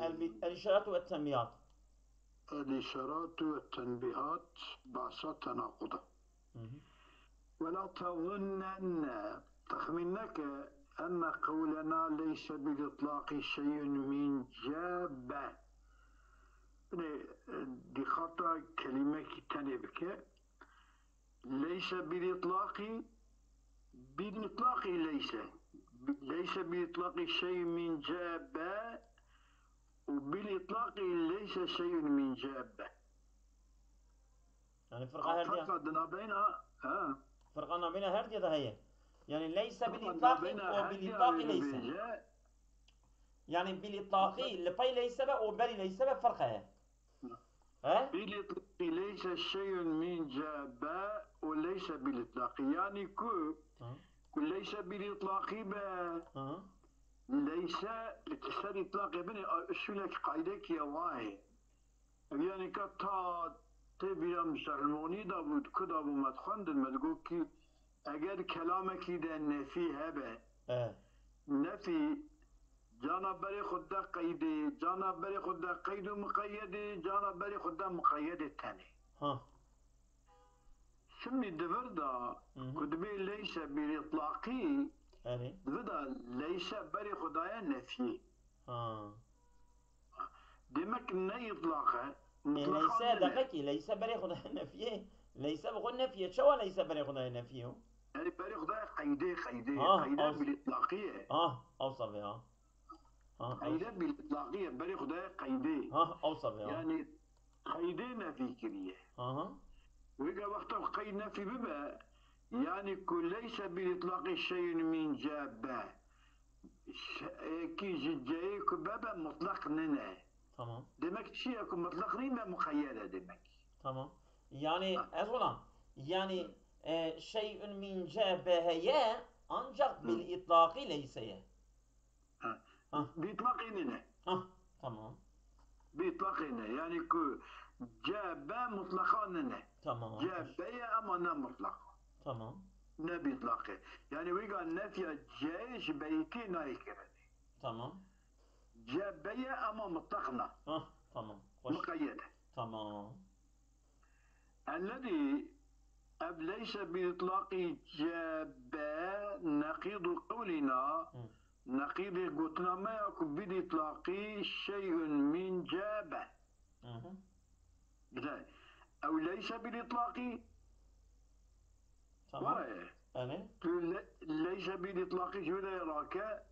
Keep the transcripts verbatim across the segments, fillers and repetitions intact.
El-, el-işaratu ve tenbihat. الإشارات والتنبيهات، بحثا تناقضا. Hı hı. ولا تظنن، تخمين نكه، أن قولنا ليس بالإطلاق شيء من جاب. Binê, dîqata kelimekî tenê bike. Leyse bil itlaqî, bil itlaqî leyse. Leyse bil itlaqî şey min cebe û bil itlaqî leyse şeyun min cebe. Yani firqa her diye. Ferqa di nabeyna, ha. Firqa nabeyna her diye de heye. Yani leyse bil Ferqa itlaqî nabeyna û her bil diye itlaqî ayrı leyse. bence. Yani bil itlaqî li pey leyse be û berî leyse be firqa ye. He? Bil itlaqî leyse şeyun min cebe û leyse bil itlaqî. Yani ku, Hı. ku leyse bil itlaqî be, Hı. leyse li ser itlaqê binê, a, usulek qaydekî ye wayê. Ev yani ka ta tê bîra misalmonî da bû, ku da bû me dixwendin, me digot ki eger kelamekî de nefî hebe, E. nefî cana berê xwe de qeydê, cana berê xwe de qeyd û miqeyedê, cana berê xwe de miqeyedê tenê. Ha. Şimdi di vir de Hı hı. ku dibê leyse bil itlaqî, Erê. di vir de leyse berê xwe daye nefî. Ha. Demek ne itlaq e, E, mutlaqa leyse nene. Deqekî, leyse berê xwe daye nefiyê. Leyse bi xwe nefiyê. Çawa leyse berê xwe daye nefiyê? Erê berê xwe daye qeydê, qeydê, Ha, qeyde az- bil itlaqî ye. Ha, awsa vê ha. Ha, Qeyde bil itlaqî ye, berê xwe daye qeydê. ha, awsa vê ha. Yani qeydê nefî kiriye. Ha ha. Wê ge wexta ku qeyd nefî bibe, yani ku leyse bil itlaqî şeyun min cebe. Şeyekî ji ceyê ku bebe mutlaq nine. Tamam. Demek çi ye ku mutlaq nîn be muqeyyed e demek. Tamam. Yani Ha. ez ona. Yani e, şeyun min cebe heye ancak bil itlaqî leyse ye. Ha. Ha. Bi itlaqî nine. Ha, tamam. Bi itlaqî ne. Yani ku cebe mutlaqa nine. Tamam. Cebe ye ama ne mutlaq. Tamam. Ne bi itlaqî. Yani wê ga nefya ceyê ji beytî nayê kirinê. Tamam. Cebe ye ama mutlaq na. Ha, tamam. Hoş. Muqeyyed e. Tamam. Ellezî ev leyse bi itlaqî cebe neqîdu qewlîna, Hı. neqîdê gotina me ya ku bi itlaqî şeyun min cebe. Hı hı. Güzel. Ew leyse bi itlaqî Tamam. were. Yani. Tu le, leyse bi itlaqî ji wê de rake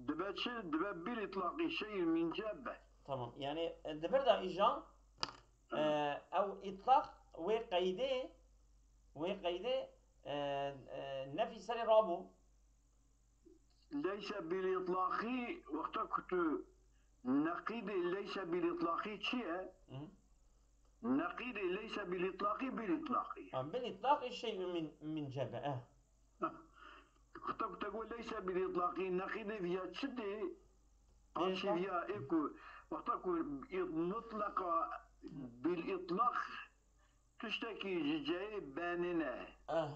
dibe çi? Dibe bi itlaqî şeyun min cebe. Tamam. Yani e, di vir de îja e, ew itlaq wê qeydê wê qeydê e, e, nefî serê rabû. Leyse bil itlaqî, wexta ku tu neqîdê leyse bil itlaqî çi ye? Hı. Neqîdê leyse bil itlaqî bil itlaqî ye. Ha, bil itlaqî şeyun min, min cebe. Eh. Wexta ku te got leyse bil itlaqî, neqîdê viya çi tê? Qarşî Êka. viya ê ku wexta ku mutlaqa bil itlaq tiştekî ji ceyê benîne. Eh.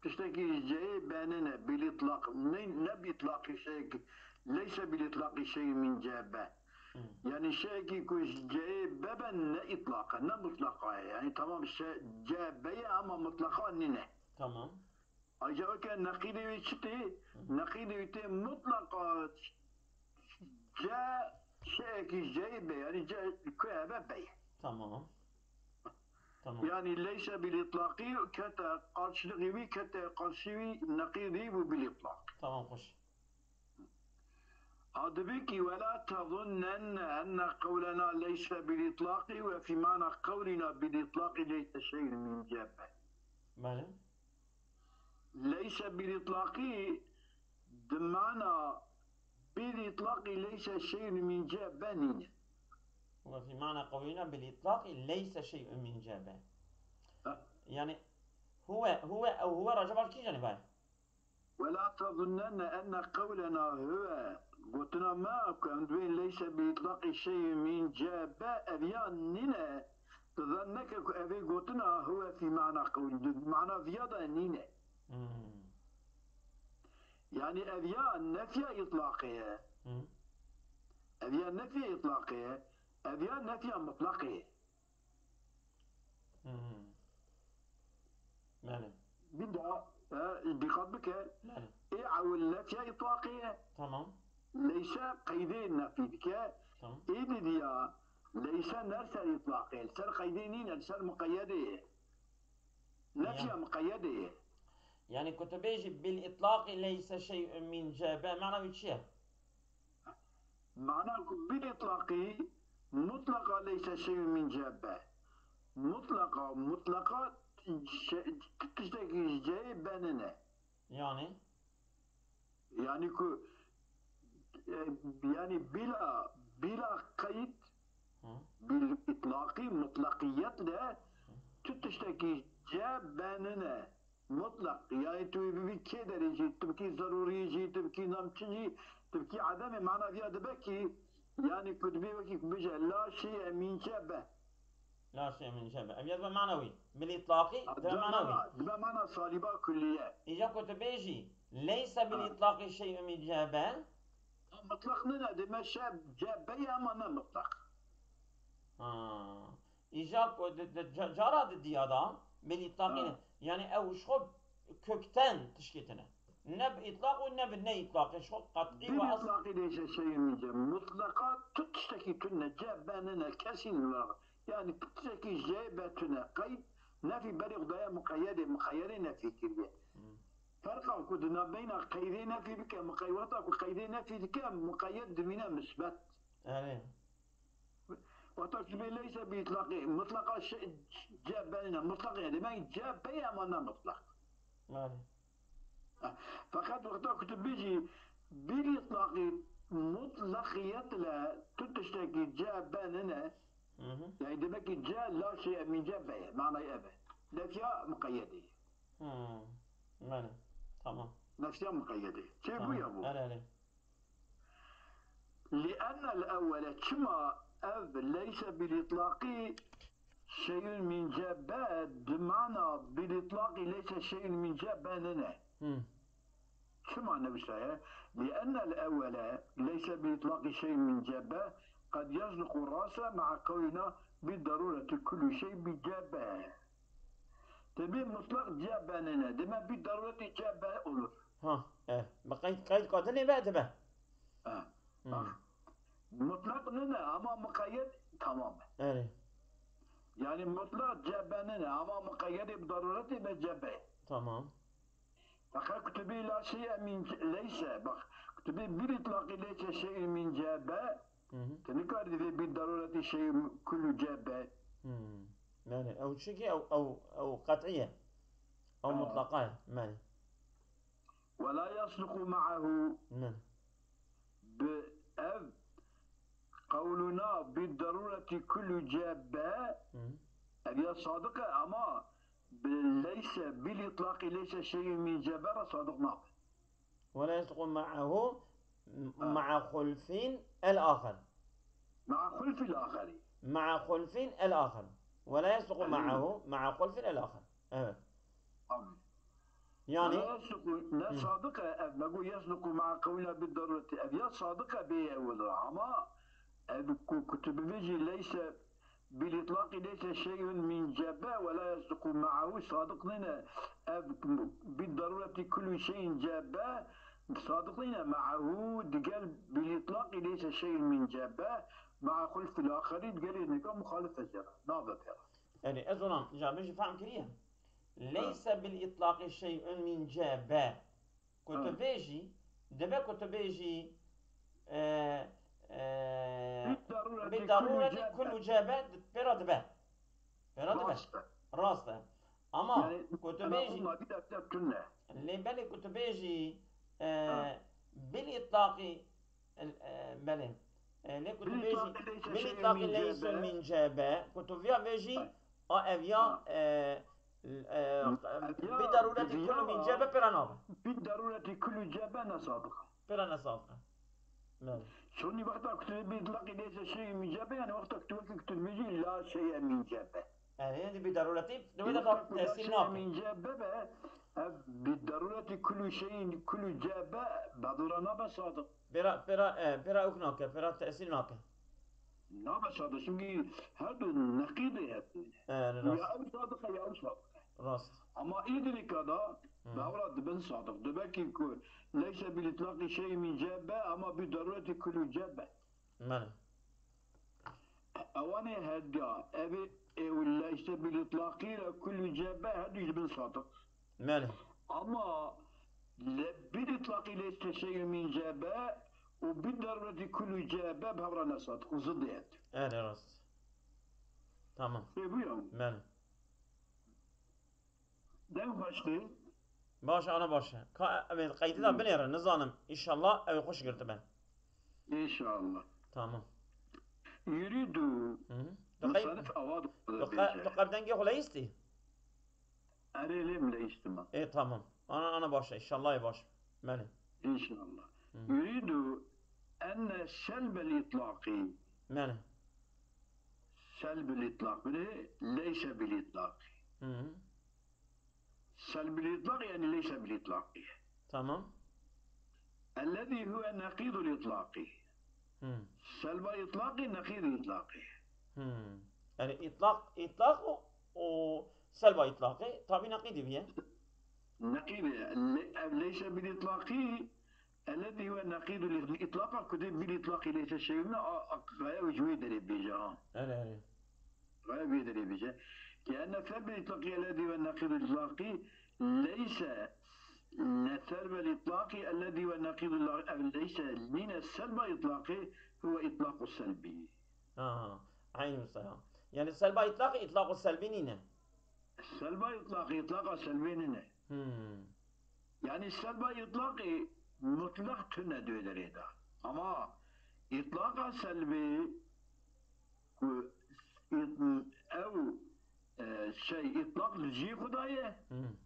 Tiştekî ji ceyê benîne, bil itlaq. Ne, ne bi itlaqî şeyekî, leyse bil itlaqî şeyun min cebe. Hı. Yani şeyekî ku ji ceyê bebe ne itlaq e, ne mutlaqa ye. Yani tamam şey, cebe ye ama mutlaqa nîne. Tamam. Ayrıca weke neqîdê wê çi tê? Neqîdê wê tê mutlaqa ce şeyekî ji ceyê be. Yani ce ku hebe be ye. Tamam. Tamam. Yani leyse bil itlaqî kete qarşılığı wî, kete qarşı wî neqîdî bû bil itlaq. Tamam, hoş. A dibe ki, ولا تظنن أن قولنا ليس بالإطلاق وفي معنى قولنا بالإطلاق ليس شيء من جبه. Belê. Leyse bil itlaqî di mana bil itlaqî leyse şeyun min cebe nîne. Ve fî mana qewlîna bil itlaqî leyse şeyun min cebe. Ha. Yani huve, huve ew huve racaba kî canî vay? ولا تظنن أن قولنا هو gotina me ku em dibên leyse bi itlaqî şeyun min cebe ev ya nîne. Tu zan neke ku ev ê gotina huve fî mana qewlî, di mana viya de nîne. Hmm. Yani ev ya nefya itlaqê ye. Hmm. Ev ya nefya îtlaqê ye, ev ya nefya mutlaqê ye. Hı hı. Belê. Bir daha e, dikkat bike. Belê. Ê ewil nefya îtlaqê ye. Tamam. Leyse qeydê nefî dike. Tamam. Ê didiya leyse ne ser îtlaqê, li ser qeydê nîne, li ser muqeyyedê ye. Nefya Ya. Muqeyyedê ye. Yani ku tu bêjî bil itlaqi leyse şey'un min cebe, mana wî çi ye? Mana ku bil îtlaqî mutlaqa leyse şey'un min cebe. Mutlaqa, mutlaqa şey, tiştekî ji ceyê be nine. Yani? Yani ku e, yani bila bila qeyd Hı. bil îtlaqî mutlaqiyet de tu tiştekî ce be nine. Mutlaq. Yani tu bibî kê derê jî, tu bikî zerûrî jî, tu bikî namçin jî, tu bikî edemê mana viya dibe ki yani ku dibê wekî ku bije la şey'e min cebe. La şey'e min cebe. Ev ya dibe manewî. Bil itlaqî dibe Dibe manewî. mana, dibe mana saliba kulliye. Îca ku tu bêjî leyse bil Ha. itlaqi şey'un min cebe. Mutlaq nine, dime şe cebe ye ama ne mutlaq. Ha. Îja ku di, di, ca- cara di diya da bil itlaqî Ha. ne. Yani ew ji xwe kökten tişkê tine. Ne bi itlaq û ne bi ne itlaqê ji xwe qet'î Bil ve asl. itlaqî leyse şey'un min cebe. Mutlaqa tu tiştekî tune, cebe nine, kesî nine. Yani tu tiştekî jê be tune. Qeyd nefî berê xwe daye muqeyyedê, muqeyyedê nefî kiriye. Hmm. Ferqa ku di navbeyna qeydê nefî bike, muqey-, wexta ku qeydê nefî dike, muqeyyed dimîne misbet. Yani. Wexta ku dibê leyse bi îtlaqê, mutlaqa şe-, cebe nine, mutlaq ye. Demek cebe ye ama ne mutlaq. Yani. Feqet wexta ku tu bijî bil îtlaqî mutlaqiyet le tu tiştekî cebe nine, Hı hı. yani demek ki ce la şey'e min cebe ye, manayê ev e. Nefya muqeyyedê ye. Hmm. Yani. Tamam. Nefya muqeyyedê. Çê Tamam. bû ya bû. Erê, erê. لأن الأول, çima ev leyse bil îtlaqî şey'un min cebe, di mana bil îtlaqî leyse şey'un min cebe nine. Hmm. Çima newişaye? لأن الأول ليس بإطلاق شيء من جبة قد يصدق راسا مع قولنا بالضرورة كل شيء بجبة. Tabi mutlak cebe nine. Demek bir darureti cebe olur. Ha, e. Bi qeyd, qeyd kadinê be dibe. Ha. Hmm. Bak. Mutlak nine ama muqeyyed tamam. Erê. Yani mutlak cebe nine ama muqeyyedê bi darureti be cebe. Tamam. Fakat kutubî la şey'e min ce-, leyse. Bak, kutubî bil itlaqî leyse şey'un min cebe. Hı hı. Tu nikarî divê bil darureti şey'un kullu cebe. Hmm. Yani ew çi ki ew, ew, ew qet'î ye. Ew Ha. mutlaqa ye. Yani. Ve la yasduqu ma'ahu. Yani. Bi ev qewluna bil darureti kullu cebe. Hı hı. Ev ya sadiq e ama bi leyse bil itlaqî leyse şey'un min cebe re sadiq nabe. ولا يصدق معه مع خلف الآخر. Ma'a hulfil ahari. مع خلف الآخر. ولا يصدق معه مع خلف الآخر. Evet. Amin. Yani Ve la yasduqu, ne sadiq e, ev me got yasduqu ma'a qewluna bil darureti. Ev ya sadiq e bê ew da. Ama ev ku, ku tu bibêjî leyse bil itlaqî leyse şey'un min cebe ve la yasduqu ma'ahu sadiq nîne. Ev bil darureti kullu şey'in cebe sadiq nîne ma'ahu digel bil itlaqî leyse şey'un min cebe ma'a hulfil ahari digel ênika muxalif e jera. Nabe pêra. Yani ez ona cevabı jî fehm kiriye. Leyse bil itlaqi şey'un min cebe. Ku tu bêjî, dibe ku tu bêjî, e, e, Bi darureti bi darureti kullu kullu cebe, pêra dibe. Pêra dibe. Rast e. Rast e. Ama Yani, ku tu ana bêjî, umma bir dakika tünne. lê belê ku tu bêjî, e, Ha. bil itlaqî, e, belê. E, lê ku tu Bil bêjî, itlaqî leyse bil şey'un itlaqî min leyse cebe. min cebe. Ku tu viya bêjî, Ha. a ev ya, Ha. e, e, Ev ya bi darureti diviya kullu min cebe pêra nabe. Bil darureti kullu cebe ne sadiq. Pêra ne sadiq e. Belê. Şonî wexta ku tu bi itlaqî leyse şey'un min cebe, yani wexta ku tu wekî ku tu dibêjî la şey'e min cebe. Yani, yani bi darureti, ne wê Wexta de ku la tesîr şey'e nabe. Min cebe be, Ev bi derûretî kullu şeyin, kullu cebe, bedûra nabe sadiq. Pêra, pêra, e, pêra ewk nake, pêra tesîr nake. Nabe sadiq, çünkü her du neqîdê hevdû ne. E, rast. Ya ew sadiq e, ya ew sadiq e. Rast. Ama îdrîka da, bi hevra dibin sadiq. Dibekî ku leyse bil itlaqî şey min cebe, ama bi derûretî kullu cebe. Mene. Ewanê herdiya, ev ê û leyse bil itlaqî re kullu cebe her du ji bin sadiq. Mene. Ama le, bil itlaqî leyse şey min cebe û bi derûretî kullu cebe bi hevra ne sadiq û zidê hevdû. Erê rast. Tamam. Pê bûya. Mene. Deng xweş tê. Baş, ana baş e. Ka em ê qeydî de binêrin, nizanim. Înşallah ew ê xweş girtibe. Înşallah. Tamam. Yuridu. Hı hı. Tu qey, Musanif awa tu qe, tu qe bi dengê xwe leyîstî? Erê lê min leyîstima. Ê tamam. Ana, ana baş e. Înşallah ê baş. Mene. Înşallah. Yuridu enne selbel itlaqî. Mene. Selbel itlaq bile leyse bil itlaqî. Hı hı. Selbel itlaq yani leyse bil itlaqî. Tamam. Ellezî huve neqîdul itlaqî. Hı. Selba itlaqî neqîdul itlaqî. Hı. Yani itlaq, itlaq û, û selba itlaqî tabi neqîdî biye. Neqîdî. Le, ev leyse bil itlaqî, ellezî huve neqîdul itlaqî, ku dê bil itlaqî leyse şey ne, a, a, gaya wî ji wê derê bêje ha. Erê, erê. Gaya wê derê bêje. Ki enne selbel itlaqî ellezî huve neqîdul itlaqî, leyse ne selbel itlaqî ellezî huve neqîdul, ev leyse nîne selba itlaqî, huve itlaqu selbî. Ha, aynî mesela. Yani selba itlaqî itlaqu selbî nîne. Selba itlaqî itlaqa selbî nîne. Hmm. Yani selba itlaqî mutlaq tune duyê derê de. Ama itlaqa selbî ku it, ew, e, şey, itlaq li cihê xwe de ye. Hmm.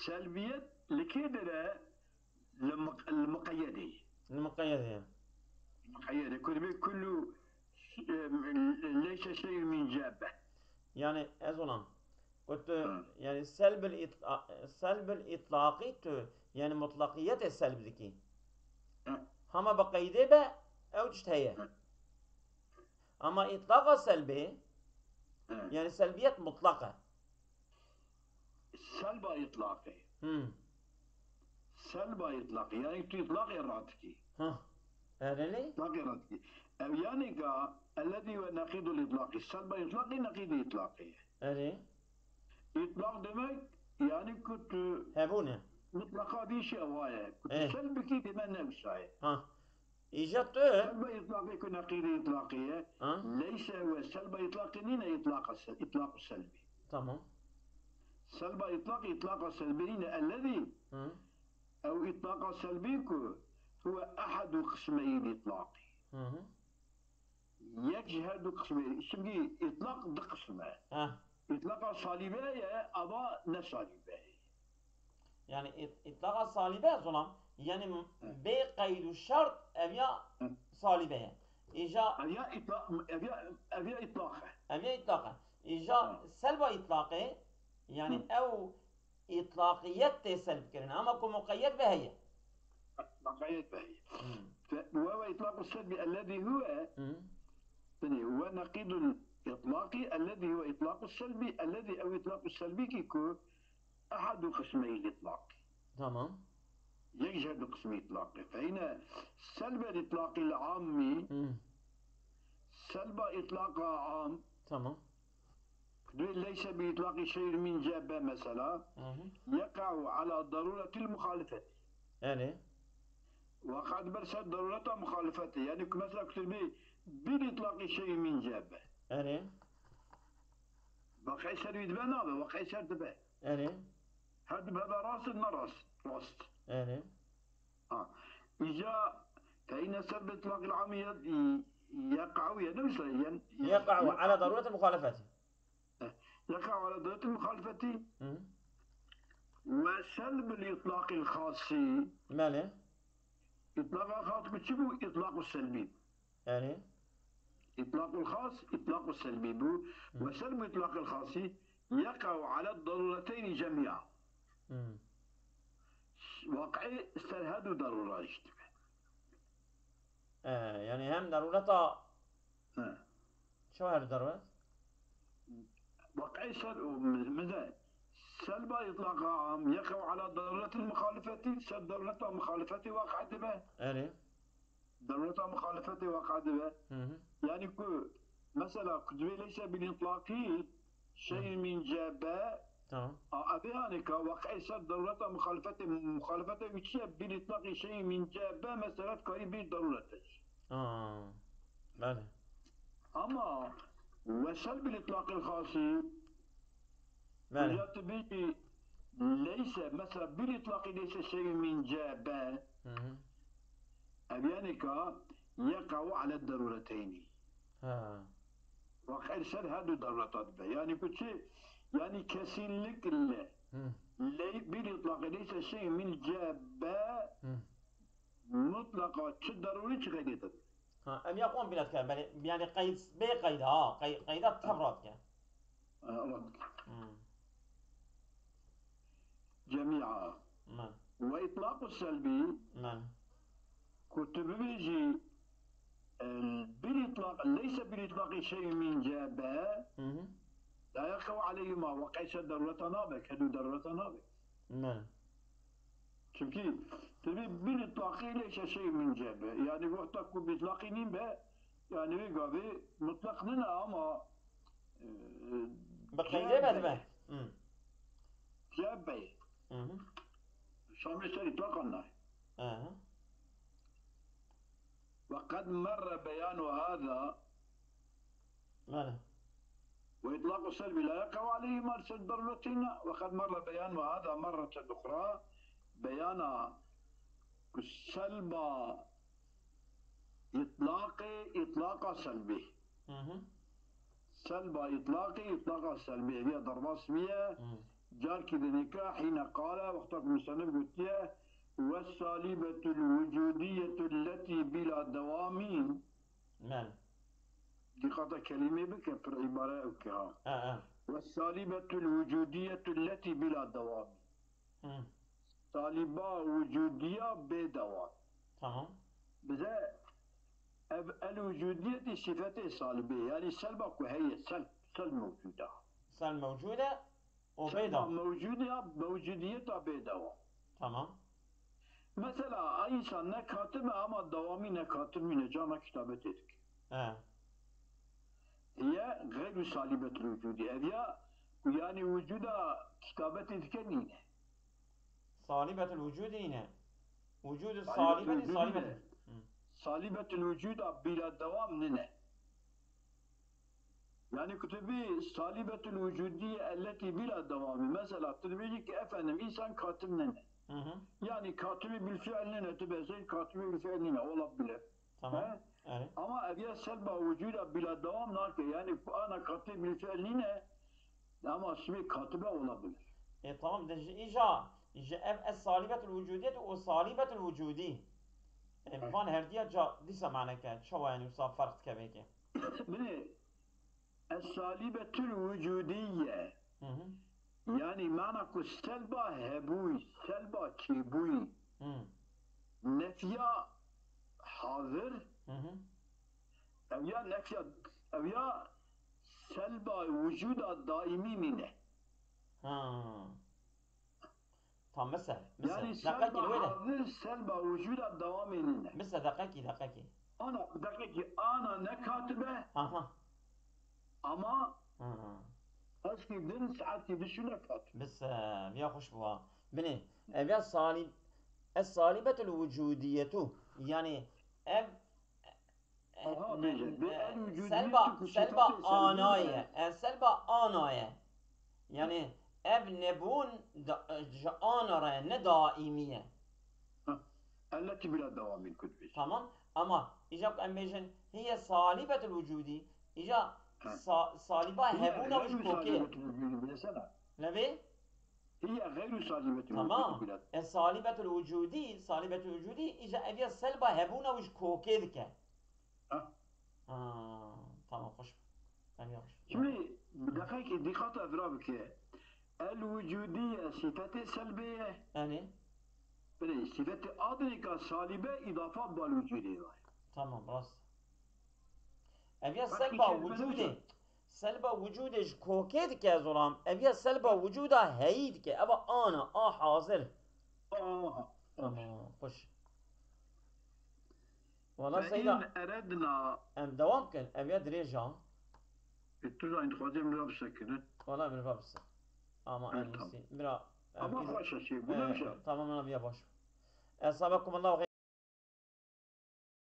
Selbiyet li kê dire? Li muq-, li muqeyyedê. Li muqeyyedê ye. Muqeyyedê. Ku dibê kullu, e, leyse şey'un min cebe. Yani ez olam. Ku tu, Hı. Yani selbil itla, selbil itlaqî tu, yani mutlaqiyetê selb dikî. Hı. Hama bi qeydê be ew tişt heye. Hı. Ama itlaqa selbî, Hı. Yani selbiyet mutlaq e. Selba itlaqê. Hmm. Selba itlaqê. Yani tu itlaqê radikî. Ha. Erê lê? Itlaqê radikî. Ev yani ka ellezî huve neqîdul itlaqî. Selba itlaqî neqîdê itlaqê ye. Erê. İtlaq demek yani ku tu Hebûne. mutlaka bir şey var ya. Ku tu Eh. selb bikî demek ne wisa ye. Ha. Îca tu. Selba itlaqê ku neqîdê itlaqê ye. Ha. Leyse ve selba itlaqê nîne itlaqa sel-, itlaqu selbî. Tamam. Selba itlaqê itlaqa selbî nîne ellezî. Hı. Ew itlaqa selbî ku huve ehedu qismeyî itlaqî. Hı hı. Yek ji her du qismê. Şimdi itlaq du qism e. Ha. İtlaqa salîbe ye, ava ne salîbe ye. Yani it, itlaqa salîbe zolam. Yani bê qeyd û şert ev ya salîbe ye. Îca Ev ya itlaq, ev ya, ev ya itlaq e. Ev ya itlaq e. Îca Ha. Selba itlaqê, yani ew itlaqiyet tê selb kirin. Ama ku muqeyyed be heye. Muqeyyed be. Hmm. Ve, ve itlaqu selbi ellezî huve, Hı. yani ve neqîdul itlaqî ellezî huve itlaqu selbi, ellezî ew itlaqu selbî ki ku ehedu qismeyî itlaqî. Tamam. Yek ji her du qismê itlaqê. Fe yine selbe itlaqî amî, Hı. selba itlaqa am, Tamam. duyê leyse bi itlaqî şey'un min cebe mesela, Hı hı. yeqa'u ala daruretil muhalefeti. Yani. Waqa diber ser darureta muhalefeti. Yani ku mesela kutir bi bil itlaqî şey'un min cebe. Yani. Waqa ser wî dibe nabe, waqa ser dibe. Yani. Her du hebe rast in, ne rast. Rast. Yani. Ha. Îca fe yine selbe itlaqî amî ye-, yeqa'u ye, ne mesela, yen-, Yeqa'u ala daruretil muhalefeti. Yeqa'u ala daruretil muhalefeti Hı. ve selbil itlaqil xasî. Belê. İtlaqa xas ku çi bû? İtlaqu selbî. Yani. İtlaqul xas, itlaqu selbî bû. Ve selbu itlaqil xasî yeqa'u ala darureteyni cemî'a. Hmm. Waqi'î ser her du derûra jî dibe. E, yani hem derûreta He. çi her du derûret? Waqi'î ser û mize selba îtlaqa am yeqew ala derûretil muxalifetî, ser derûreta muxalifetî waqi' dibe. Erê. Derûreta muxalifetî waqi' dibe. Hı hı. Yani ku mesela ku dibê leyse bil îtlaqî şey min cebe Tamam. a ev yani ka waqi'î ser derûreta muxalifetê, muxalifetê wî çi ye? Bil îtlaqî şey min cebe mesela karî bir derûret e. Aa. Belê. Ama wesel bil îtlaqil xasî Belê. ya tu bêjî leyse mesela bil îtlaqî leyse şey min cebe Hı hı. ev yani ka yeqew ala derûreteynî. Ha. Waqi'î ser her du derûreta dibe. Yani ku çi? Yani kesinlikle Hı. ley bil îtlaqî leyse şey min cebe Hı. mutlaqa çi derûrî çi qeydê dibe. Ha, em ya qon bilet kar, belê, yani qeyd, bê qeyda, ha, qey-, qeyda tevrat ke. Evet. Hmm. Cemîa. Men, Ve îtlaqu selbî men. ku tu bibêjî e, bil îtlaq, leyse bil îtlaqî şey min cebe Hı hı. la yeqew aleyhima waqi'î ser derûreta nabe, ke du derûreta nabe. Men. Çimkî tu bê bil îtlaqî leyse şey min cebe. Yani wexta ku bi îtlaqî nîn be, yani wê gavê mutlaq nine ama e, Bi qeydê be dibe. Hı. Cebe. Hı hı. Şamê ser îtlaqa nayê. Hı hı. Ve qed merre beyanu hada Belê. وإطلاق السلب لا يقع عليه مال سلب ضرورتنا، وقد مر بيان هذا مرة أخرى، بيان سلب إطلاق إطلاق سلبي. Hı hı. سلب إطلاق إطلاق سلبي. هي ضربة سبية. Hı. جار كذلك حين قال وقت المصنف قلت والسالبة الوجودية التي بلا دوام. Belê. Diqata kelimê bike, pir îbare ew ke ha. Ha, ha. والسالبة الوجودية التي بلا دوام. Hı. Saliba wicûdiya bê dewam. Tamam. Bize ev el wicûdiyetî sifetê salibê, yanî selba ku heye, sel, sel mewcûd e. Sel mewcûd e û bê Selba dewam. Mewcûdiya, mewcûdiyeta bê dewam. Tamam. Mesela, a însan ne katib e ama dewamî ne katib nîne, carna kitabetê dike. He. Hiye xeyrû salibetil wicûdî. Ev ya ku yanî wicûda kitabetê dike nîne. Salibetil wicûdî nîne. Wicûdil Salibetil salibetî wicûdî salibet. nîne. Hı. Salibetil wicûda bîla dewam nîne. Yani ku tu bî salibetil wicûdî elletî bîla dewamî. Mesela tu dibêjî ki efendim însan katib nîne. Hı hı. Yani katibî bil fiil nîne, tu bêjî katibî bil fiil nîne, olabilir. Tamam. He? Evet. Ama ev ya selba wicûda bîla dewam nake. Yani ku ana katibî bil fiil nîne, ama sibê katibe olabilir. E, tamam, de ji îja, ji ev es salibetul wicûdiyet û salibetul wicûdî. E, Evet. Van herdiya ca dîsa mane ke, çawa yani wisa ferq dike belkî? Binê, es salibetul wicûdiye. Hı hı. Yani mana ku selba hebûyî, selba çêbûyî, Hı. nefya hazir, Hı hı. ev ya nefya, ev ya selba wicûda daîmî nîne. Ha. Tam mesela, mesela, Yani deqekî selba li wê de. Hazir, selba wicûda dewamê nîne. Mesela deqekî, deqekî. Ana, deqekî ana ne katibe Ha ha. ama Ha ha. eşkî din saetî dişûne katib. Bes, e, viya xweş bû ha. Binê, ev ya salib, es salibetul wicûdiyetu. Yani ev Aha, ne- bêje, bê e, el wicûdiyetu selba, ku selba sifatê selbî anaye. ye. E, selba anaye. Yani ev nebûn da, ji ana re ne daîmî ye. Ha, elletî bila dewamîn ku dibêje. Tamam. Ama îca ku em bêjin hiye salibetul wicûdî, îca Ha. sa, saliba Hiye hebûna wî ji xeyrû kokê. salibetul wicûdî mesela. Levê? Hiye xeyrû salibetul Tamam. wicûdî bila. E salibetul wicûdî, salibetul wicûdî, îca ev ya selba hebûna wî ji kokê dike. Ha. Ha, tamam, xweş. Em ya xweş. Şimdi deqekî dîqata vira bike. El wicûdiye sîfetê selbê ye. Enê. Belê sîfetê adrêka salîbe îdafa bal wicûdê var. Tamam, rast. Ev ya Bak, selba hikmet wicûdê. hocam. Selba wicûdê ji kokê dike zolam. Ev ya selba wicûda heyî dike. Eva ana, a hazir. Aha. Tamam, xweş. Wala Fe Seyda, in eredna. Em dewam kin. Ev ya dirêj a. E, tu zanî dixwaze min re bisekine. Wala min va bise. Ama Evet, en tamam. iyisi. Mira. Ama em- xweş e şey. Bu Ee, ne bir şey? Tamam, ana ya baş. Esabekum Allah